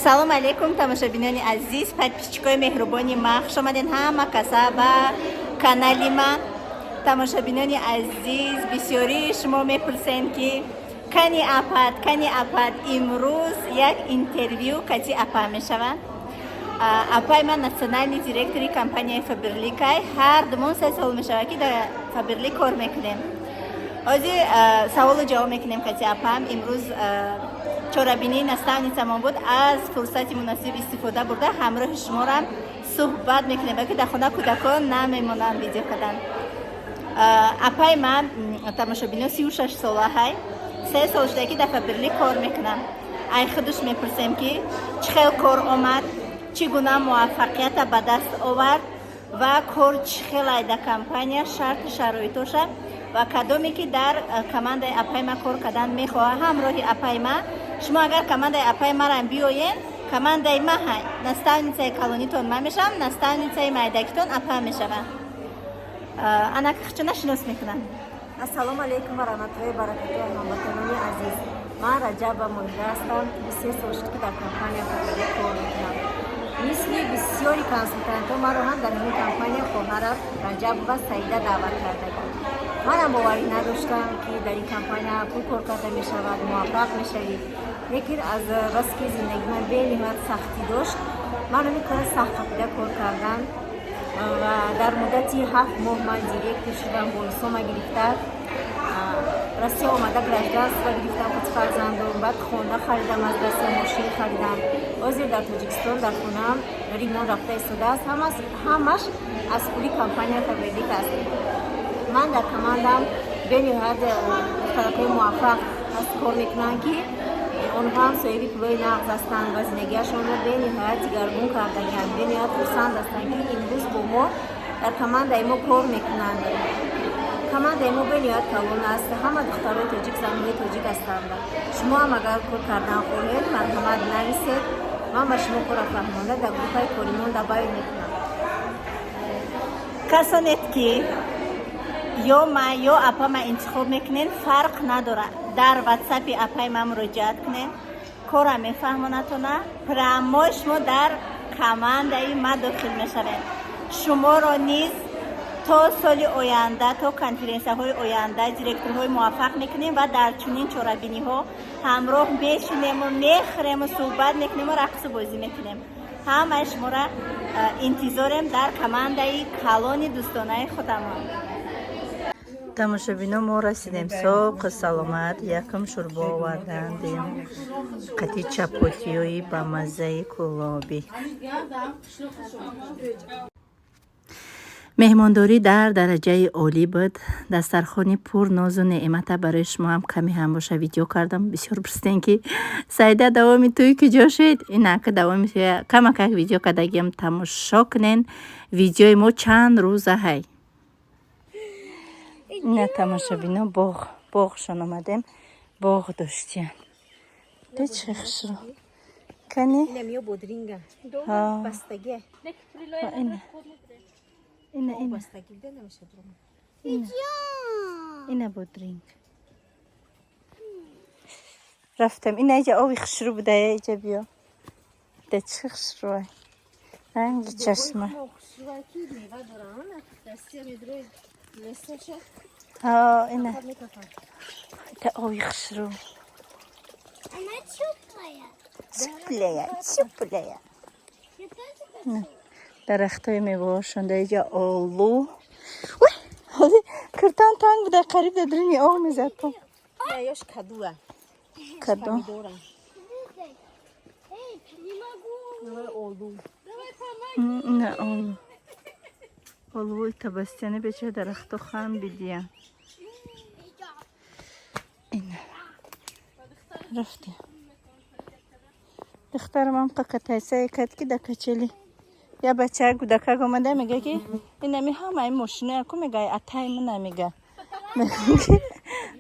Салом алейкум, тамошобинони азиз, подписчикои меҳрубони ма, хуш омаден ҳама каса ба канали ма. Тамошобинони азиз, бисёрии шумо мепурсен, ки кани апат, кани апат. Имрӯз як интервю кати апа мешавад. Апаи ман национальный директори компанияи Фаберликай. Ҳар думон 3 сол мешавад, ки дар Фаберлик кор мекунем. Ҳозир саволу ҷавоб мекунем кати апам. Имрӯз чорабинии наставницамон буд, аз фурсати муносиб истифода бурда, ҳамроҳи шуморам суҳбат мекунем, ки дар хона кӯдакон намемонанд видео кардан. Апаи ман, тамошобино, 36 солаҳай, 3 сол шуда, ки дар Фаберлик кор мекунам. Ай худаш мепурсем, ки чӣ хел кор омад, чӣ гуна муваффақията ба даст овард ва кор чӣ хелай дар компания, шарту шароитоша ва кадоме ки дар командаи апаи ма кор кардан мехоҳад ҳамроҳи апаи ма. Шумо агар командаи апаи марам биёен, командаи ма ҳай, наставницаи калонитон ман мешавам, наставницаи майдакитон апа мешавам. Анак хчона шинос мекунам. Ассалому алайкум ва раҳматуллоҳи баракатуҳ, ҳамватанони азиз. Ман Раҷаба Моҳира ҳастам. 3 сол шуд, ки дар компания Фаберлик кор мекунам. Мисли бисёри консултантҳо маро ҳам дар ҳамин компания хоҳарам Раҷабова Саида даъват карда буд. Манам боварӣ надоштам, ки дар ин компания пул кор карда мешавад, муваффақ мешавӣ, лекин аз баски зиндагӣ ман бениҳоят сахтӣ дошт, ман ҳамин кора сахт қапида кор кардам ва дар муддати 7 моҳ ман директор шудам, бонусома гирифта, Россия омада, гражданство гирифтам худ фарзандом, баъд хона харидам, аз Россия мошин харидам. Ҳозир дар Тоҷикистон дар хонаам ремонт рафта истодааст. Ҳамаш аз пули компания Фаберлик аст. Ман дар командам бениҳоят духтаракҳои муваффақ аст, кор мекунанд, ки онҳо ҳам соҳиби пулои нағз ҳастанд ва зиндагиашонро бениҳоят дигаргун кардагианд. Бениҳоят хурсанд ҳастанд, ки имрӯз бо мо дар командаи мо кор мекунанд. Командаи мо бениҳоят калон аст, ҳама духтарои тоҷик, занҳои тоҷик ҳастанд. Шумо ҳам агар кор кардан хоҳед, марҳамат, нависед, ман ба шумо кора фаҳмонда, дар группаи коримон добавить мекунам. Касонет, ки ё ма, ё апа ма интихоб мекунен, фарқ надорад, дар ватсапи апаи ма муроҷиат кунен, кора мефаҳмонатона, прямо шумо дар командаи ма дохил мешавед. Шуморо низ то соли оянда, то конференсияҳои оянда директорҳои муваффақ мекунем ва дар чунин чорабиниҳо ҳамроҳ мешинему, мехӯрему, суҳбат мекунему, рақсу бозӣ мекунем. Ҳамаи шуморо интизорем дар командаи калони дӯстонаи худамон. Тамошобино, мо расидем соқу саломат. Якум шӯрбо овардан, дуюм қати чапотиёи ба маззаи кӯлобӣ. Меҳмондорӣ дар дараҷаи олӣ буд, дастархони пур нозу неъмата. Барои шумо ҳам каме ҳам боша видео кардам. Бисёр пурсидем, ки Саида, давоми тӯй куҷо шуд? Инака давоми тӯя камакак видео кардагиам, тамошо кунен. Видеои мо чанд рӯза ҳай. Ина, тамошобино, боғ, боғшон омадем, боғ доштиян. Чӣ хушрӯ, кани. Инам бодринга бастагия. Ина, ина, ина. Бастагӣ дида намешад. Ина бодринг. Рафтам, ина иҷа оби хушрӯ буда, иҷа биё да, чӣ хушрӯ, ранги чашма. Хушрӯ мева дорам, Россия медрои лесаша. Ҳа, ина та оби хушрӯ. Она теплая. Теплая, теплая. Я тоже хочу. Дарахтои меваҳошон дар иҷа, олу. Ой, ҳози киртан танг буда, қариб дар дуруни об мезад по. Ёш кадуа. Каду. Помидора. Эй, не могу. Олу. Давай помоги. Ина олу, олуи табастияни беча, дарахто хам бидия. Ина рафтем. Духтарам ҳам қакатайсае кард, ки да качели я бача кӯдакак омада, мега, ки инами ҳамаи мошиноя ку, мега, атай мана, мега,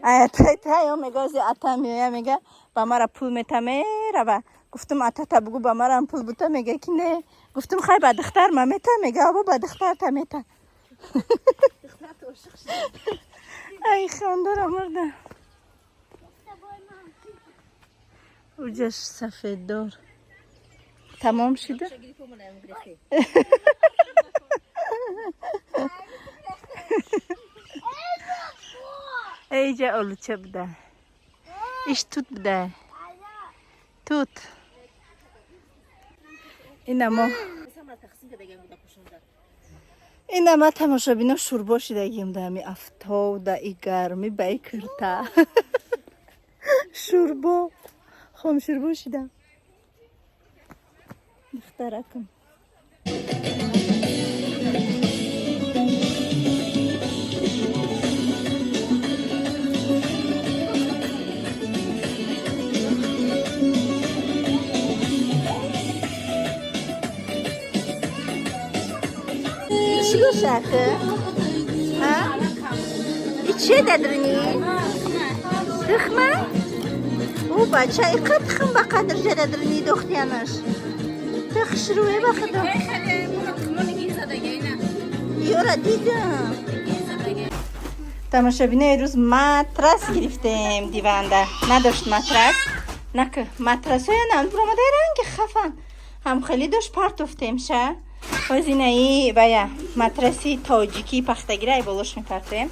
ай атай тайо, мега, ози ата меоя, мега, ба мара пул мета, мерава. Гуфтум, атата бугу, ба марам пул бута. Мега, ки не. Гуфтум, хай, ба духтар ма мета. Мега, або ба духтарта мета. Ай, хандара мурда. С тобой, мам. Уҷаш сафеддор. Тамом шуда. Эйҷа олуча буда. Иш тут буда. Тут. Инамо. Инама тамошобино, шӯрбо шидагим да ами афтоб, да и гармӣ, ба и кирта. Шӯрбо. Хом шӯрбо шидам. Духтаракам. Чӣ бошад? Ҳа? И чие дадрунӣ? Тухма? Ӯ бача иқа тухм ба қадр ҷададрунӣ дохтиянаш. Тухшрӯе ба худо. Ёра дидам. Тамошобино, ирӯз матрас гирифтем диванда. Надошт матрас. Нака матрасҳоя нам буромадаи ранги хафан. Ҳам хеле дошт, партофтем ша. Ҳозинаи вая матраси тоҷикӣ пахтагира ай болош мепартоем.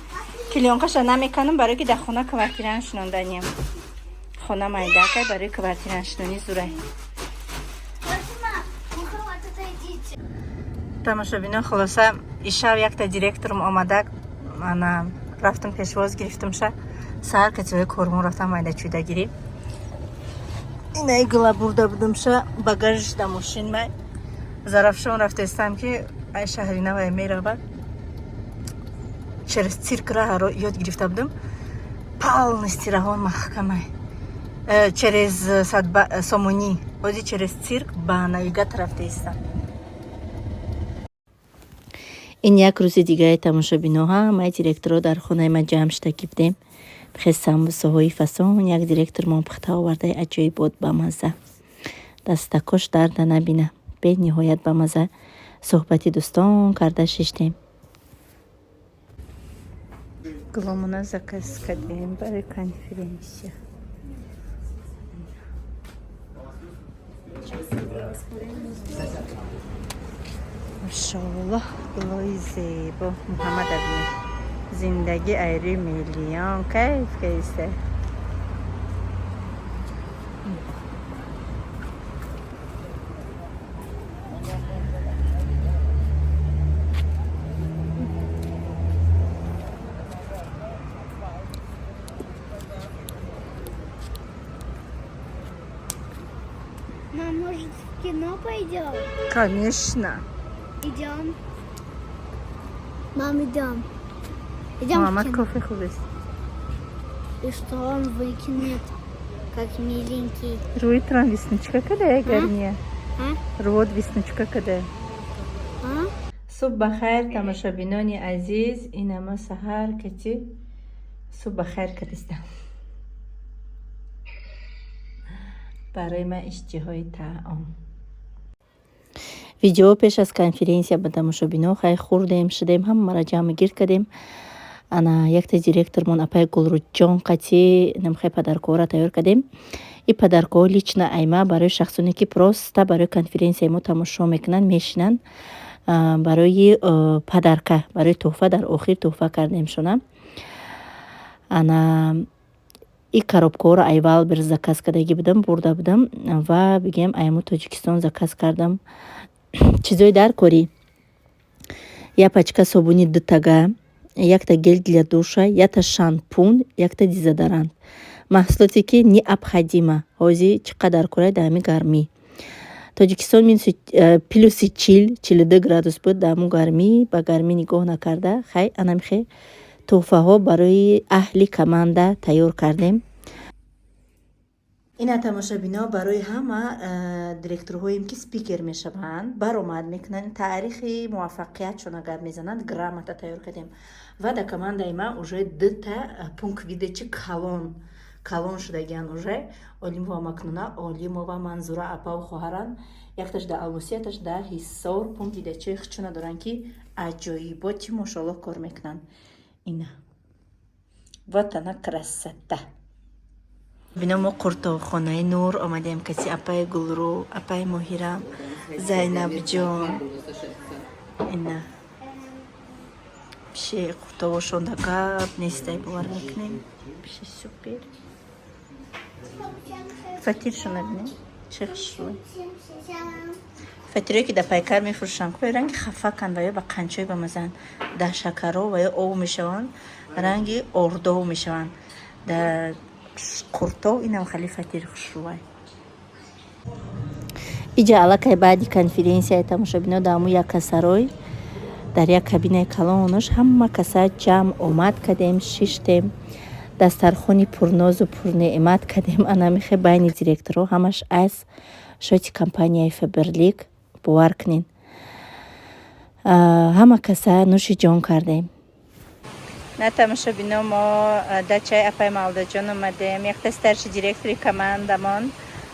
Клеёнкаша намеканам, барое ки дар хона квартираан шинонданиям. Хона майдакай, барои квартираан шинонӣ зурай. Фатима, вот отойдите. Тамошобино, хулоса, ишав якта директорум омадак, ана рафтам пешвоз гирифтамша. Саҳар катиҳои кормон рафтам майдачӯйдагирӣ. Инаи гула бурда будамша, багажш да мошин май. Зарафшон рафтаистам, ки ай шаҳри навай меравад. Через цирк раҳаро ёд гирифта будам. Полностью раҳон маҳкамай. Через Сомонӣ. Ҳози через цирк ба Навигат рафтаистам. Ин як рӯзи дигари, тамошобино, ҳамаи директоро дар хонаи ман ҷамъ шудагӣ будем. Хез самбусаҳои фасон як директормон пухта овардаи, аҷоибот, бамазза. Дастакош дарда набина. Бениҳоят бамазза суҳбати дӯстон карда шиштем. Гуломона заказ кардем барои конференсия. Машоаллоҳ, гулои зебо. Муҳаммад абин. Зиндагӣ айри миллион кайф кайса. Мам, может, в кино пойдем? Конечно. Идем. Мам, идем. Идем в Муҳаммад кино. Кофе хубест. И что он выкинет, как миленький? Рӯи трон веснушка кадая гарния. А? Рӯот веснушка кадая. А? Субҳ ба хайр, тамошобинони азиз. Инама саҳар кати субҳ ба хайр кардистам. Барои ман иштиҳои таом. Видео пеш аз конференсия ба, тамошобино. Хай, хӯрдем, шудем, ҳамаро ҷамъ гирд кардем. Ана якта директормон апай Гулрӯҷон қати намхай подаркоро тайёр кардем. И подаркҳо лично айма барои шахсоне, ки просто барои конференсияи мо тамошо мекунанд, мешинанд, барои подарка, барои тӯҳфа, дар охир тӯҳфа кардемшона. Ана и коробкаҳоро ай Вайлдберриз заказ кардагӣ будам, бурда будам ва бигем, айму Тоҷикистон заказ кардам. Чизои дар корӣ: як пачка собуни дутага, якта гель для душа, якта шампун, якта дезодорант. Маҳсулоте, ки необходимо ҳозир, чӣ қадар кора дар ҳамин гармӣ. Тоҷикистон минуси плюси 40, 42 градус буд. Дар ҳамун гармӣ, ба гармӣ нигоҳ накарда, хай, анамихе тӯҳфаҳо барои аҳли команда тайёр кардем. Ина, тамошобино, барои ҳама директорҳоем, ки спикер мешаванд, баромад мекунанд, таърихи муваффақиятшона гап мезананд, грамота тайёр кардем. Ва дар командаи ман уже дута пункт выдачи калон калон шудагиан уже: Олимова Макнуна, Олимова Манзура, апаву хоҳаранд. Якташ дар Алмосӣ, якташ дар Ҳисор пункт выдачи хичона доранд, ки аҷоиботи, мошоаллоҳ, кор мекунанд. Ина, вот она, красота. Бино, мо қуртобхонаи Нур омадем, каси апаи Гулрӯ, апаи Моҳира, Зайнабҷон. Ина пиши қуртобошонда гап нестай, бовар мекунем, пиши супер. Фатиршона бинем, чӣ хушрӯй. Фатирое ки дар Пайкар мефурӯшанд, кӯи ранги хафаканд ва ё ба қанчои бамазанд. Дар шакаро ва ё ов мешаванд, ранги ордов мешаванд. Дар қуртов инам хеле фатири хушрӯвай. Иҷа аллакай баъди конференсияи тамошобино дар ҳамун як касарой, дар як кабинаи калонош ҳама каса ҷамъ омад кардем, шиштем, дастархони пурнозу пурнеъмат кардем. Анамихе байни директорҳо, ҳамаш аз шоти компанияи Фаберлик, бовар кунед, ҳама каса нӯши ҷон кардем. На, тамошобино, мо дачаи апаи Мавлудаҷон омадем. Якта старший директори командамон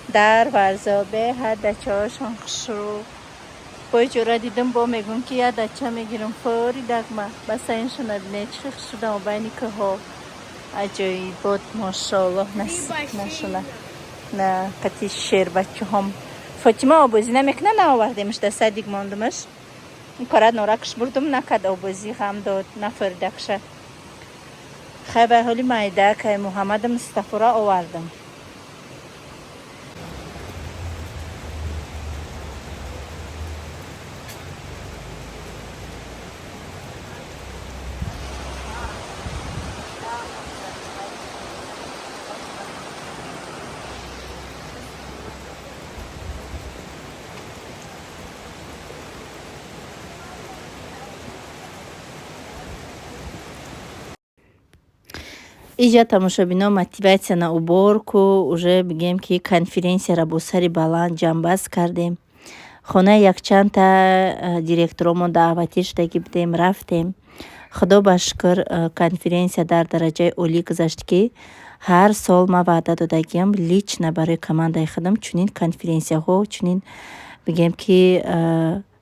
дар Варзобе. Ҳар дачаҳошон хушрӯ. Бо иҷора дидам, бо мегӯм, ки як дача мегирам. Фори дагма басайншона бинед, чӣ хушрӯдам. Байни кӯҳҳо аҷоибот, мошоаллоҳ, насиб нашуна. На қати шербачаҳом. Фотима обозӣ намекуна, наовардемш, да садик мондумаш. Кора норакш бурдум, накад обозӣ, ғам дод, нафоридакша. Хай, ба ҳоли майда кай Муҳаммаду Мустафоро овардам. Иҷа, тамошобино, мотивация на уборку. Уже бигем, ки конференсияра бо сари баланд ҷамъбаст кардем. Хонаи якчандта директоромон даъватӣ шудагӣ будем, рафтем. Худо ба шукр, конференсия дар дараҷаи олӣ гузашт, ки ҳар сол ман ваъда додагиам лично барои командаи худам чунин конференсияҳо, чунин, бигем ки,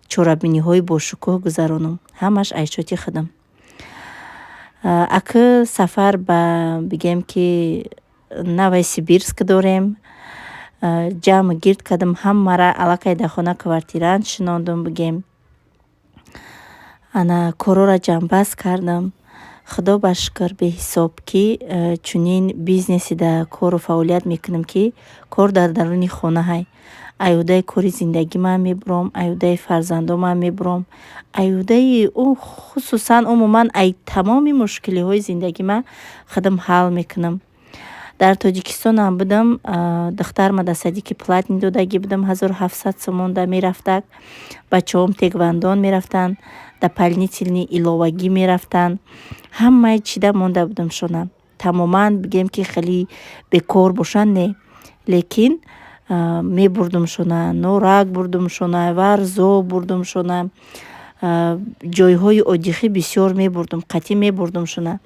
чорабиниҳои бошукӯҳ гузаронам, ҳамаш айшоти худам. Акы сафар ба, бигем ки, Новосибирск дорем. Ҷамъ гирд кардам ҳамаро, аллакай дар хона квартирант шинондум, бигем, ана корҳоро ҷамъбаст кардам. Худо ба шукр, беҳисоб, ки чунин бизнеси дар кору фаъолият мекунам, ки кор дар даруни хонаҳай. Аюдаи кори зиндагӣ ман мебуром, аюдаи фарзандомам мебуром, аюдаи хусусан, умуман, ай тамоми мушкилиҳои зиндагӣ ман худам ҳал мекунам. Дар Тоҷикистонам будам, духтарма дар садики платный додагӣ будам, 1700 сомон да мерафтак. Бачаҳом теквандон мерафтанд, дополнительный иловагӣ мерафтанд, ҳамаи чида монда будам шона. Тамоман, бигем ки, хеле бекор бошанд, не, лекин мебурдумшона Норак, бурдумшона Варзоб, бурдумшона ҷойҳои отдых ӣ бисёр мебурдум, қатъӣ мебурдумшона.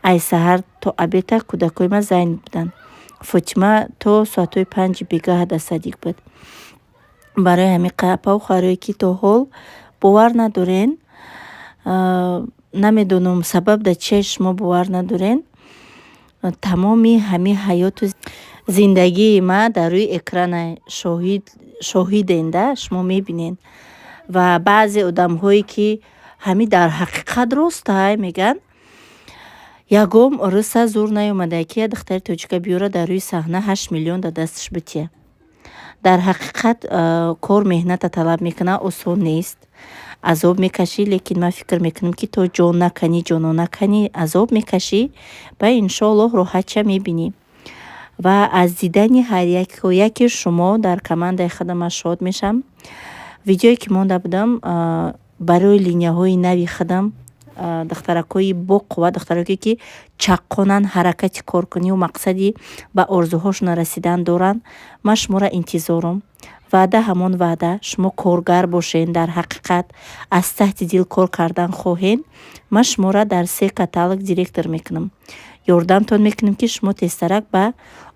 Ай саҳар то обеда кӯдакҳои ман зайн буданд. Фотима то соатҳои 5-и бегаҳ дар садик буд. Барои ҳамин, апау хоҳарое, ки то ҳол бовар надорен, намедонам, сабаб дар чие шумо бовар надорен. Тамоми ҳамин ҳаёту зиндагии ман дар рӯи экрана шоҳиден, да шумо мебинед. Ва баъзе одамҳое, ки ҳамин дар ҳақиқат ростай мегӯянд, ягон рӯса зур наёмада, ки як духтари тоҷика биёра, дар рӯи саҳна 8 миллион дар дасташ бития. Дар ҳақиқат кор меҳната талаб мекунад, осон нест, азоб мекашӣ, лекин ман фикр мекунам, ки то ҷон наканӣ, ҷонон наканӣ, азоб мекашӣ ва иншоаллоҳ роҳатча мебинӣ. Ва аз дидани ҳар яке шумо дар командаи худам ман шод мешавам. Видеое ки монда будам барои линияҳои нави худам, духтаракҳои боқувват, духтаракое, ки чаққонанд, ҳаракати коркунию мақсади ба орзуҳошона расидан доранд, ман шуморо интизорам. Ваъда ҳамон ваъда. Шумо коргар бошен, дар ҳақиқат аз таҳти дил кор кардан хоҳед, ман шуморо дар се каталог директор мекунам, ёрдамтон мекунем, ки шумо тезтарак ба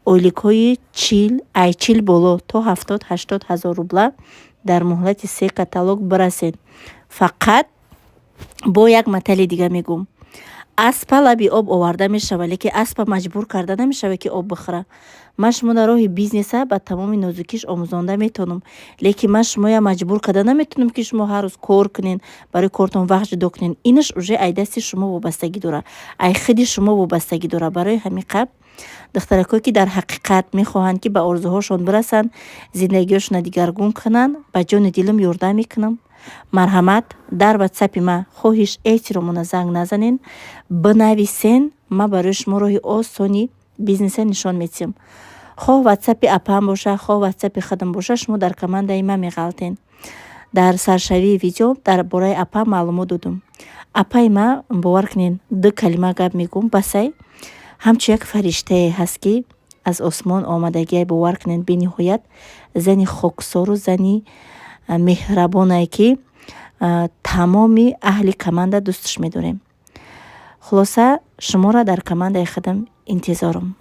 ойликҳои 40, ай 40 боло то 70-80 ҳазор рубла дар муҳлати се каталог бирасед. Фақат бо як матали дига мегӯм. Аспа лаби об оварда мешавад, лекин аспа маҷбур карда намешавад, ки об бихӯра. Ман шумо дар роҳи бизнеса ба тамоми нозукиш омӯзонда метавонам, лекин ман шумоя маҷбур карда наметавонам, ки шумо ҳар рӯз кор кунен, барои кортон вақт ҷудо кунен. Инаш уже ай дасти шумо вобастагӣ дорад, ай хиди шумо вобастагӣ дорад. Барои ҳамин қабл, духтаракое, ки дар ҳақиқат мехоҳанд, ки ба орзуҳошон бирасанд, зиндагиҳошонро дигаргун кунанд, ба ҷони дилам ёрдам мекунам. Марҳамат, дар Ватсапи ма, хоҳиш, эҳтиромона занг назанен, бинависен. Ман барои шумо роҳи осони бизнеса нишон медиҳам. Хоҳ Ватсапи апам боша, хоҳ Ватсапи худам боша, шумо дар командаи ман меғалтен. Дар саршавии видео дар бораи апа маълумот додум. Апаи ма, бовар кунед, ду калима гап мегӯм, басай. Ҳамчун як фариштае ҳаст, ки аз осмон омадагиай. Бовар кунед, бениҳоят зани хоксору зани меҳрабонае, ки тамоми аҳли команда дӯсташ медорем. Хулоса, шуморо дар командаи худам интизорам.